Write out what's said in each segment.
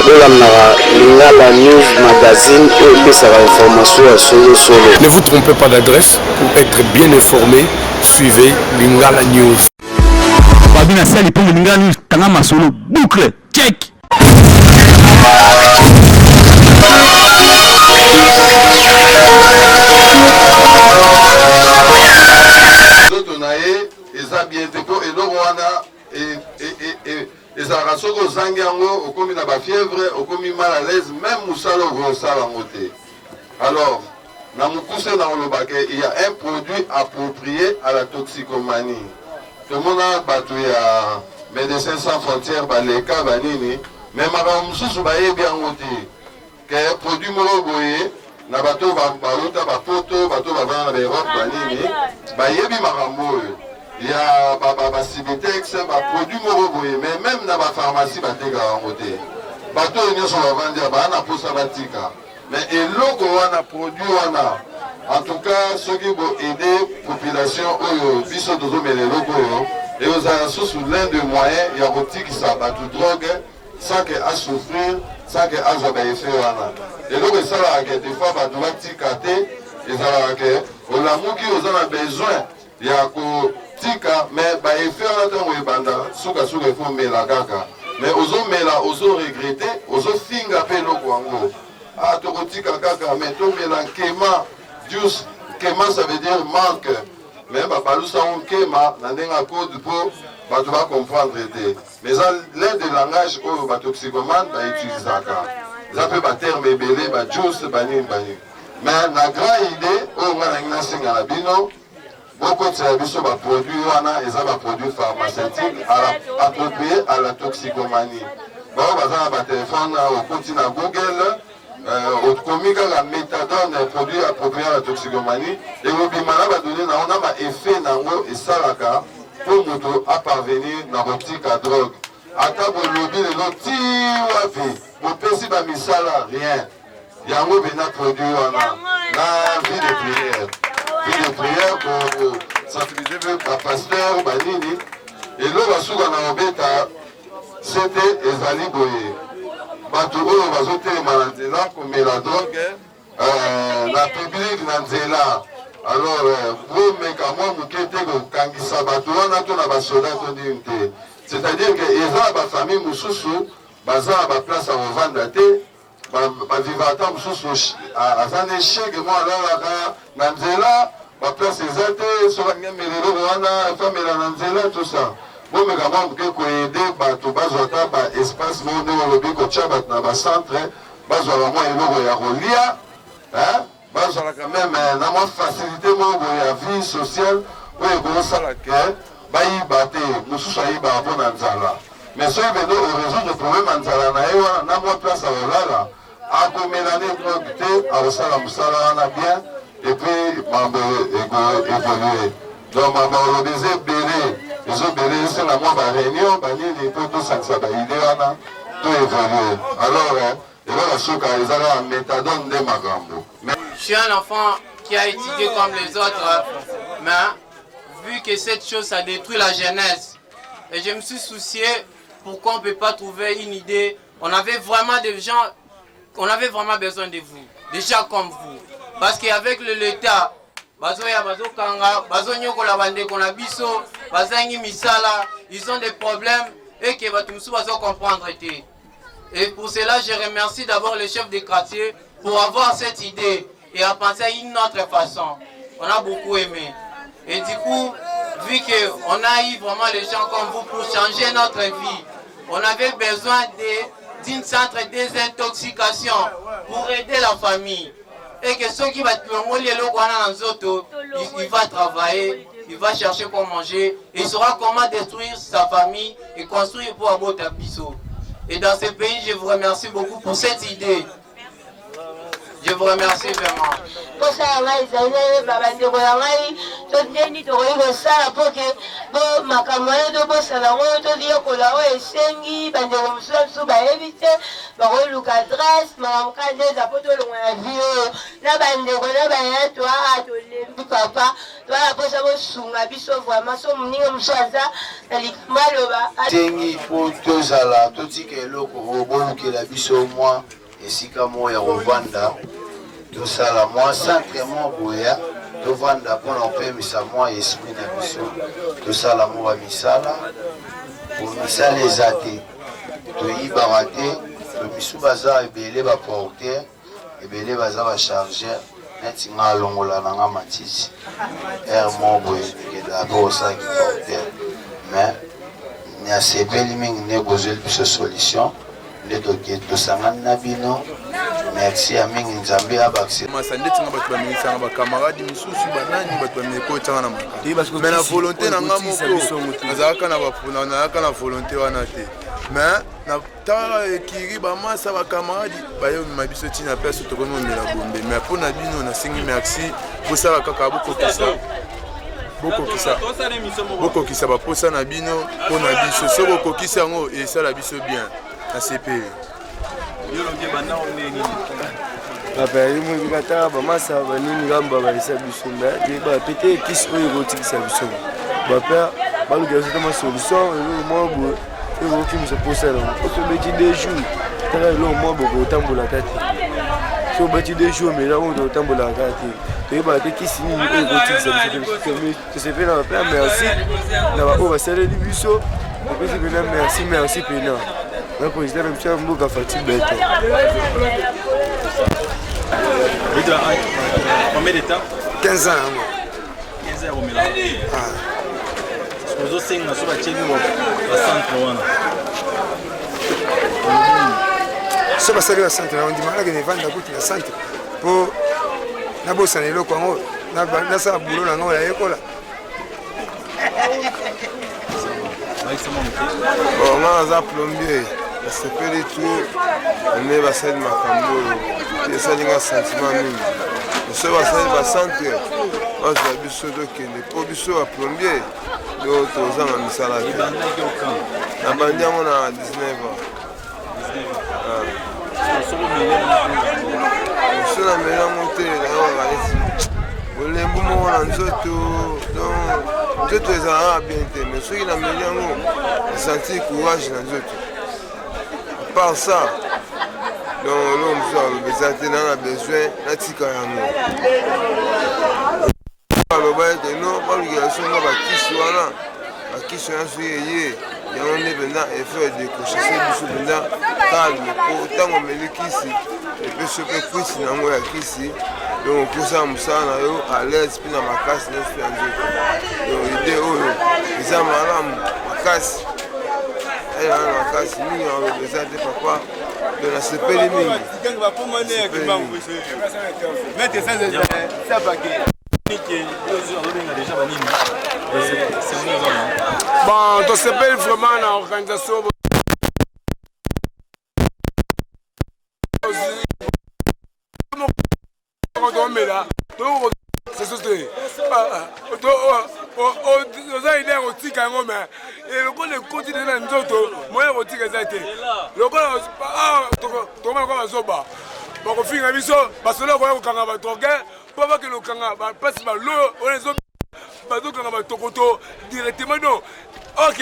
Bolandaka Lingala News Magazine oyo epesaka information ya solo solo. Ne vous trompez pas d'adresse pour être bien informé, suivez Lingala News. Babi na sali mpo Lingala News kanga masolo boucle check. Nzoto na ye eza bien te mpo eloko wana ezalaka soki ozangi yango okomi na ba fièvre, okomi mal à l'aise, meme mosala okoki kosala yango te. Alors na mokuse na koloba ke il y a un produit approprié à la toxicomanie. Tomona bato ya Médecins sans frontières baleka banini, mais makambo mosusu bayebi yango te. Ke produit moko boye na bato bauta ba poto, bato bavanda na ba Europe banini, bayebi makambo oyo ya ba Sibitex, ba produit moko boye, mais même na ba pharmacie batekaka yango te. Bato oyo nyonso bavandi awa baa na mposa batika, mais eloko wana produit wana en tout cas soki bo aider population oyo biso tozomela eloko oyo, ekozala susu l'un de moyens ya kotikisa bato drogue sans que a souffrir, sans que azwa ba effet wana. Eloko esalaka ke des fois bato batika te, ezalaka ke olamuki oza na besoin ya kotika, mais ba effet wana ntango ebanda sukasuka il faut omela kaka, mais ozomela ozo regretter, ozofinga mpe eloko yango. Ah, tokotika kaka, mais tomela nkema juice. Nkema ça veut dire manque, mais babalusa yango nkema na ndenge ya code mpo bato ba comprendre te. Mais eza l'un des langages oyo ba toxicomanes ba utilisaka. Eza mpe ba termes ebele, ba juice, ba nini ba nini. Mais na grand idée oyo nga nalingi nasenga na bino, bokotisa biso ba produits wana, eza ba produits pharmaceutiques appropriés à la toxicomanie. Bao baza na ba téléphone, okoti na Google, okomi kaka méthadone, produit approprié à la toxicomanie, ekobima na ba données nango na ba effet nango esalaka mpo moto aparvenir na kotika drogue. Ata bolobi lelo ti wapi, bopesi ba misala rien. Yango bena produit wana na vie de prière, vie de prière ko sensibiliser mpe ba pasteur banini. Eloko asuka na kobeta sete ezali boye, bato oyo bazotelema na nzela komela drogue na public na nzela. Alors bomeka mwa moke te kokangisa bato wana to na basoda to nini te. C'est-à-dire que eza na bafamille mosusu baza na baplace ya kovanda te, baviva ata mosusu aza na echec mwa alalaka na nzela, baplace eza te, soki alingi amela eloko wana efamela na nzela, tout ça. Bomeka mwa moke koaider bato bazwa ata ba espace moko ndenge olobi kotia bato na bacentre, bazwaka mwa eloko ya kolia, bazwalaka meme na mwa facilité moko boye ya vie sociale oyo ekosala ke bayiba te. Mosusu ayibaka mpo na nzala, mais soki bende orésoudre problème ya nzala na ye wana na mwa place ya kolala, akomela ne drogue te, akosala mosala wana bien, et puis mambo ekoévolue. Donc mambo olobi eza ebele, ezobele, esenga mwa baréunion banini mpo tosangisa baidée wana to évolue. Alors eloko suka eza kaka méthadone nde makambo. Je suis un enfant qui a étudié comme les autres, mais vu que cette chose, ça détruit la jeunesse, et je me suis soucié pourquoi on ne peut pas trouver une idée. On avait vraiment des gens, on avait vraiment besoin de vous, des gens comme vous. Parce qu'avec l'État, bazoya bazokanga, bazonyokola bandeko na biso, bazangi misala, ils ont des problèmes et que bato mosusu bazo comprendre te. Et pour cela, je remercie d'abord le chef de quartier pour avoir cette idée et à penser à une autre façon. On a beaucoup aimé. Et du coup, vu qu'on a eu vraiment les gens comme vous pour changer notre vie, on avait besoin d'une centre de désintoxication pour aider la famille. Et que ceux qui vont il va travailler, il va chercher quoi manger, il saura comment détruire sa famille et construire pour abota biso. Et dans ce pays, je vous remercie beaucoup pour cette idée. Je vous remercie vraiment. Posa ya ngai ezali nayeba bandeko ya ngai to ndeni tokoki kosala mpo ke bo makambo wana tobosana yango, toyekola oyo esengi bandeko mosusu mosusu bayebi te. Bakoluka adresse, makambo kaka nde eza mpo tolongwa na vie oyo na bandeko na bayaya toaa tolembi papa, toa na mposa bosunga biso vraiment. So moninga mosusu aza na likambo aloba. Sengi mpo tozala totika eloko oyo bolukela biso mwa esika moko ya kovanda, tosala mwa centre moko boya tovanda mpona kopemisa mwa esprit na biso, tosala mwa bamisala po misala eza te, toyibaka te, to misu baza ebele ba porteur ebele baza ba chargeur neti nga alongola na nga matiti heure moko boye ekendaka mpe kosala ki porteur, mais nasepeli mingi nde bozweli biso solution nde toke tosangani na bino. Merci ya mingi, Nzambe abakisi. Masa ndeti nga bato baminisanga, bacamarade misusu banani, bato bameki otianga na makala, mais na volonté na nga moko nazalaka na volonté wana te, mais na tala ekiri bamasa bacamarade bayomema biso ntina place tokomi omela bombe. Mais mpo na bino nasengi merci, bosala kaka bokokisa bokokisa bokokisa baposa na bino mpo na biso. So bokokisi yango, esala biso bien, nasepeli. Bapayali kaka bamasa banini ngambo balisa biso, mais toyeba pe te kisi oyo ekotikisa biso. Bapère balukela biso tama solution, eloko moko boye ekokimisa posa nango, po tobeti 2 jours taka eloko moko bokotambola ta te. So obeti 2 jours omela oyo, tokotambolaka kaka te. Toyebaka te kisi nini oyo ekotikisa biso. Tosepeli na bapère, merci na baoyo basaleli biso, topesi mpena merci, merci mpena na président na biso ya mboka Fatshi Béton. Combien de temps? 15 ans yango. 15 ans ya komela. Ozosenga so batieli bacentre wana? So basali bacentre yango, ndima nakende evanda kutu na centre mpo nabosana eloko yango, nasala boulot na ngai nayekola. Bon, nga naza plombier, nasepeli trop nde basali makambo oyo, esali nga sentiment mingi. So basali bacentre, bazwa biso tokende, mpo biso baplombier do tozanga misala te. Nabandi yango na 19 ans. So nameli yango te, nayokaka neti bolembu moko na nzoto, donc nzoto ezalaka bien te, mais soki nameli yango, nasentir courage na nzoto. Par ça donc, eloko mosusu aloba eza te, na na besoin natika yango. Aloba ete no balukela biso nga bakisi wana, bakisi wana soki eye, yango nde mpenza effet edécrocher biso mpenza calme, po ntango omeli kisi, epesi yo mpe kwisi na yango ya kisi, donc okosala mosala na yo à l'aise mpe na makasi nyonso ya nzoto. Donc idée oyo eza malamu makasi, eza makasi mingi, aloba eza te papa, donc nasepeli mingi. Ozobenga déjà banini? Bon, tosepeli vraiment na organisation. Tomela seso te, oza idée ya kotika yango, mais lokola ekoti te na nzoto, moyen ya kotika eza te. Lokola tokoma kwa bazoba, bakofinga biso, basolo koya kokanga badrogués mpo bakende kokanga bapasi baloyo oyo bazokanga batokoto directement. Donc ok,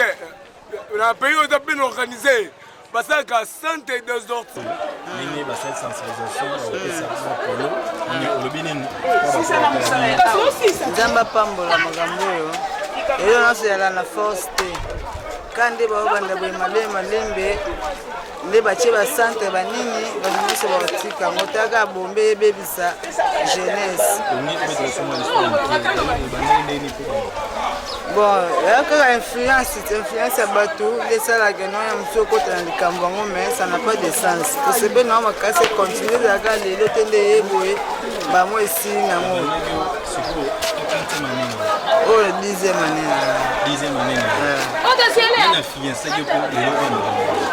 na pays oyo eza bien organisé, basalaka centre des orties. Ndenge basali sensibilisation, bakopesa mokolo, olobi nini? Nzambe apambola makambo oyo. Eloko nyonso ezala na force te, ka nde baobanda boye malembe malembe, nde batie bacentre banini, bato nyonso bakotika yango. Taka bombe ebebisa jeunesse. Bon, eya kaka influence ya bato nde esalaka no ya mosu okota na likambo yango, mais ça n'a pas de sens. Tosepeli nango makasi, continue, ezalaka lelo te nde ye boye bango esili nango. Oyo 10e année. 10e année na fiancé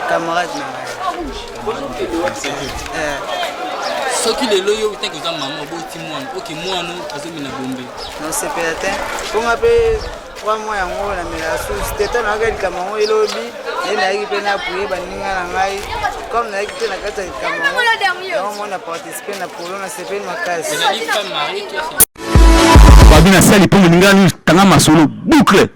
camarade na ngai. Soki lelo yo tanke oza mama, oboti mwana, oke mwana azomela bombe? Nasepela te, mponga mpe 3 mois yango namela susu te. Ntango nayaka likambo yango elobi nde nayaki mpe na apuye baninga na ngai. Comme nayaki te na kati ya likambo yango, mona participe na polo, nasepeli makasi. Babi na sali mpo moninga tanga masolo boucle.